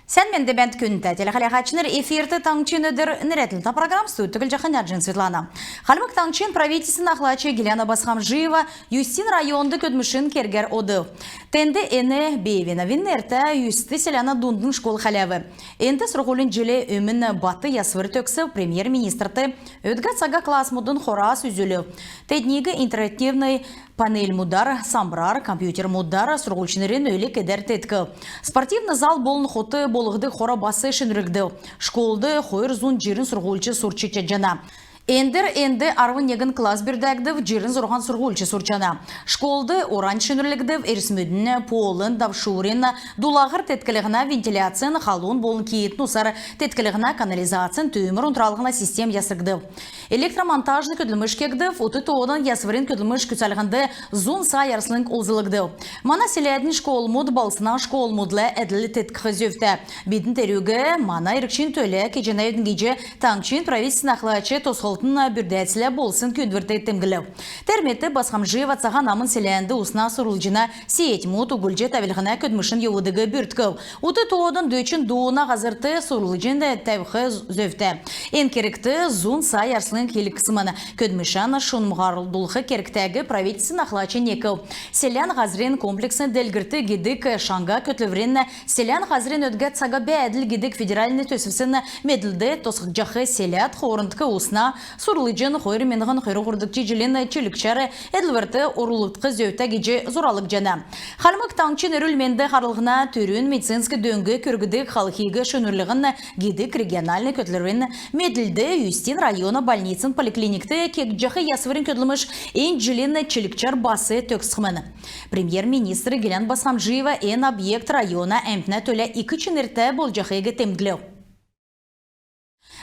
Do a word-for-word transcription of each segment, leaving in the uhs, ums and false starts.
Сән менд бәәнт, күндтә телехәләһәчнр! Эфирт «Таңһчин өдр» нерәдлһтә программ. Студьд Түглҗәхнә Эрнҗәнә Светлана. Хальмг Таңһчин правительствин ахлач Гиләнә Босхомджиева Юстин районд көдлмшин кергәр одв. Тенд эн Бевиновин нертә Юст селәнә дундын школ хәләв. Энд сурһулин җил өмн бат ясвр төгсв. Премьер-министрт өдгә цага классмудын хорас үзүлв. Тедниг интерактивн панельмудар, самбрар, компьютермудар, сурһульчнрин өлг-эдәр теткв. Спортивн зал болн хот болһдг хора бас шинрүлгдв. Школд хойр зун җирн сурһульч сурч чадҗана. Эндр энд арвн негн класс бүрдәгдв, җирн зурһан сурһульч сурчана. Школд урань шинрүлгдв, эрсмүдин, полын, давшурин, дулаһар тетклһнә, вентиляцин, халун болн киитн усар тетклһнә, канализацин, түүмр унтралһна систем ясргдв. Электромонтажн көдлмш кегдв. Ут тоодан ясврин көдлмш күцәлһнд зун сай арслң олзлгдв. Мана селәдин школмуд балһсна школмудла әдл теткх зөвтә. Бидн терүг мана иргчин төлә кеҗәнәвидн гиҗ Таңһчин правительствин ахлач тосхлтын бүрдәцлә болсн күүндврт темдглв. Тер мет Босхомджиева Цаһан Амн селәнд усна сурулҗна сетьмүд углҗ тәвлһнә көдлмшин йовудыг бүрткв. Ут тоодан дөчн дууна һазрт сурулҗн тәвх зөвтә. Эн кергт зун сай арслң йилһгдсмн. Көдлмшән шунмһардулх кергтәг правительствин ахлач некв. «Селәнә һазрин комплексн делгрлт» гидг шаңһа көтлврин «Селәнә һазрин өдгә цага бәәдл» гидг федеральн төсвин медлд тосхгдҗах селәд хоорндк усна сурулҗн хойр миңһн хөрн һурвдгч җилин чилгчәр эдлврт орулгдх зөвтә гиҗ зуралгдҗана. Хальмг Таңһчин эрүл-менд харлһна түрүн медицинск дөң күргдг халхиг шинрүллһн гидг региональн көтлврин медлд Юстин района больницин поликлиникт кегдҗәх ясврин көдлмш эн җилин чилгчәр бас төгсхмн. Премьер-министр Гилән Босхомджиева эн объект района әмтнә төлә ик чинртә болҗахиг темдглв.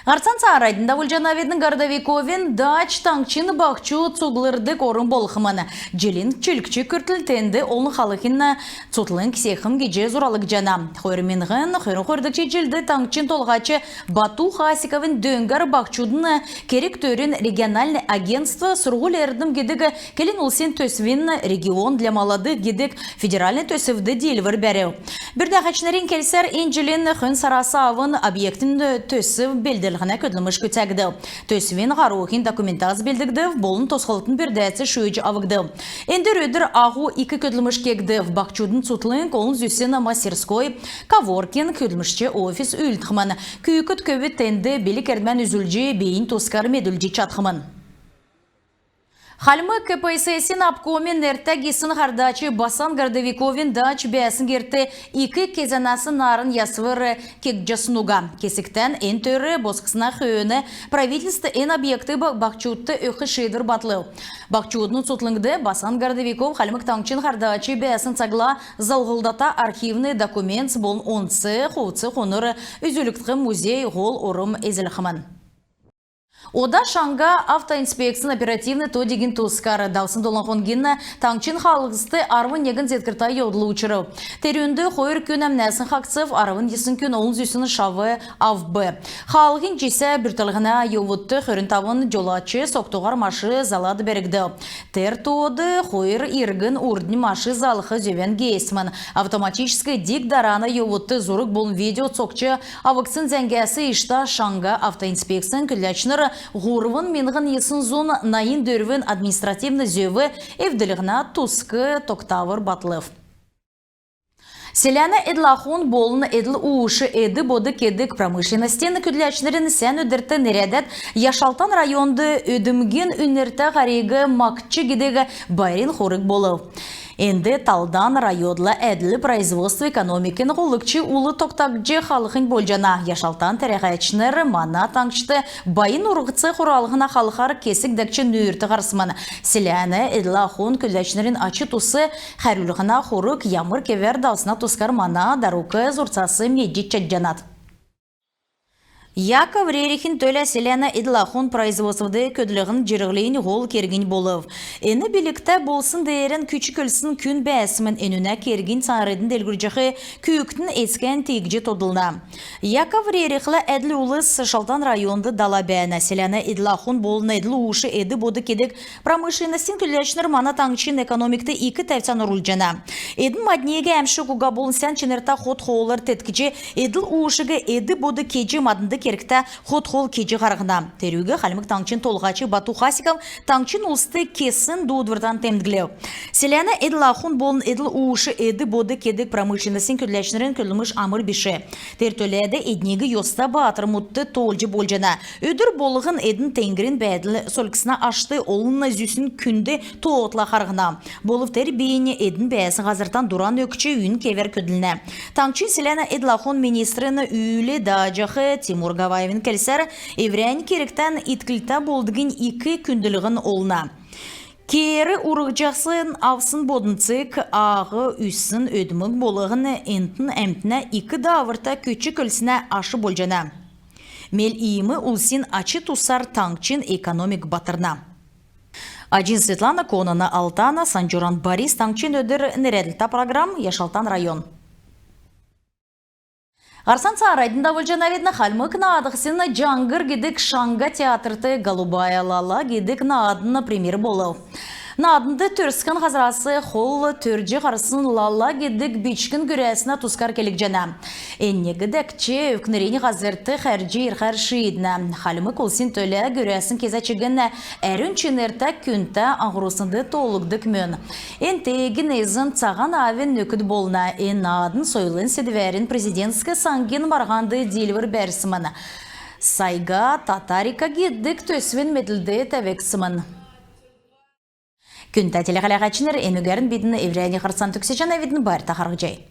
Һарцан цааранднь давулҗанавидн. Городовиковин дач таңһчин баһчуд цуглрдг орм болхмн. Җилин чилгч күртл тенд олн халхин цутхлң сехм гиҗ зуралгдҗана. Хойр миңһн хөрн хойрдгч җилд Таңһчин Толһач Бату Хасиковин дөңгәр баһчудын керг-төрин региональн агентств «Сурһуль-эрдм» гидг келн улсин төсвин «Регион для молодых» гидг федеральн төсвд диилвр бәрв. Бүрдәһәчнрин келсәр, эн җилин хөн сарас авн объектин төсв белдлһнә көдлмш күцәгдв. Төсвин һаруһин документац белдгдв болн тосхлтын бүрдәц шүүҗ авгдв. Эндр өдр аһу ик көдлмш кегдв. Баһчудын цутхлң, олн зүсн мастерской, коворкинг, көдлмшч офис үүлдхмн. Күүкд-көвүд тенд билг-эрдмән үзүлҗ, бийиннь тускар медүлҗ чадхмн. Хальмг КПСС-ин обкомин нертә гисн һардач Басан Городовиковин дач бәәсн герт ик кезәнәс нааран ясвр кегдҗәсн уга. Кесгтән эн төр босхсна хөөн правительств эн объектиг ба-, баһчудт өгх шиидвр батлв. Баһчудын цутхлңд Басан Городовиков Хальмг Таңһчин һардач бәәсн цагла залһлдата архивн документс болн онц хувц-хунр үзүлгдх музей һол орм эзлхмн. Ода шаңһа автоинспекцин оперативн то-дигин тускар. Давсн долан хонгин таңһчин хаалһст арвн негн зеткртә йовдл учрв. Терүнд хойр күн әмнәсн хаһцв, арвн йисн күн олн зүсн шав авв. Хаалһин җисә бүртклһнә йовудт хөрн тавн җолач согтуһар машин залад бәргдв. Тер тоод хойр иргн урднь машин залх зөвән геесмн. Автоматическ диг-дарана йовудт зург болн видео цокҗ авгдсн зәңгәс иштә шаңһа автоинспекцин көдләчнр һурвн миңһн йисн зун найн дөрвн административн зөв эвдлһнә туск тогтавр батлв. Селәнә эдл-ахун болн эдл-уш, эд-бод кедг промышленностин көдләчнрин сән өдрт нерәдәд Яшалтан районд «Өдмгин үнртә һариг магтҗ» гидг байрин хург болв. Энд талдан районла әдл производств экономикин һолгч ул тогтагдҗ халхнь болҗана. Яшалтан тәрәһәчнр мана таңһчд байн урһц хуралһна халхар кесг дәкҗ нүүрт һарсмн. Селәнә эдл-ахун көдләчнрин ач-тус хәрүлһнә хург ямр кевәр давсна тускар мана дарук зургас медҗ чадҗанат. Яков Рерихин төлә селәнә эдл-ахун производствд көдлһн җирһлин һол кергнь болв. Эн билгтә болсн деерән күч-көлсн күн бәәсмн. Энүнә кергинь цааранднь делгрүлҗәх күүкдин эцкән тиигҗ тодлна. Яков Рерихлә әдл улс Шалтан районд дала бәәнә. Селәнә эдл-ахун болн эдл-уш эд-бод кедг промышленностин көдләчнр мана таңһчин экономикт ик тәвцән орулҗана. Эдн мадниг әәмшг уга болн сән чинртә хот-хоолар теткҗ, эдл-ушиг эд-бод кеҗ, маднд кергтә хот-хол кеҗ һарһна. Терүг Хальмг Таңһчин Толһач Бату Хасиков таңһчин улст кесн дуудвртан темдглв. Селәнә эдл-ахун болн эдл-уш эд-бод кедг промышленностин көдләчнрин көдлмш амр биш. Тер төләд эдниг йоста баатрмудт тоолҗ болҗана. Өдр болһн эдн теңгрин бәәдл сольгдсна ашт олн зүсн күнд тоотла һарһна. Болв тер бийнь эдн бәәсн һазртан дуран өгч, үйин кевәр көдлнә. Таңһчин селәнә эдл-ахун министрин үүл дааҗах Тимур Гаваевин келсәр, эврәннь кергтән итклтә болдгнь ик күндллһн олна. Кеер урһҗасн авсн боднцг, ааһ үзсн өдмг болһн энтн әмтнә ик дааврта күч-көлснә аш болҗана. Мел иим улсин ач-тусар таңһчин экономик батрна. Аҗин Светлана, Конана Алтана, Санҗуран Борис. «Таңһчин өдр» нерәдлһтә программ, Яшалтан район. Һарцан цааранднь давулҗанавидн. Хальмг наадһин «Җаңһр» гидг шаңһа театрт «Голубая лала» гидг наадн премьер болв. Нааднд төрскн һазрас хол төрҗ һарсн лала гидг бичкн гөрәснә тускар келгдҗәнә. Эннь дәкҗ өвкнрин һазрт хәрҗ ирхәр шииднә. Хальмг улсин төлә гөрәсн кезә чигн әрүн чинртә, күндтә, аһурснд тоолгддг мөн. Эн теегин эзн Цаһан Аавин нөкд болна. Эн наадн сойлын седвәрин президентск саңгин марһанд диилвр бәрсмн. «Сайга татарика» гидг төсвин медлд тәвгдсмн. Күндтә телехәләһәчнр, энүгәрн бидн эврәннь һарцан төгсәҗәнәвидн. Байрта харһцхай.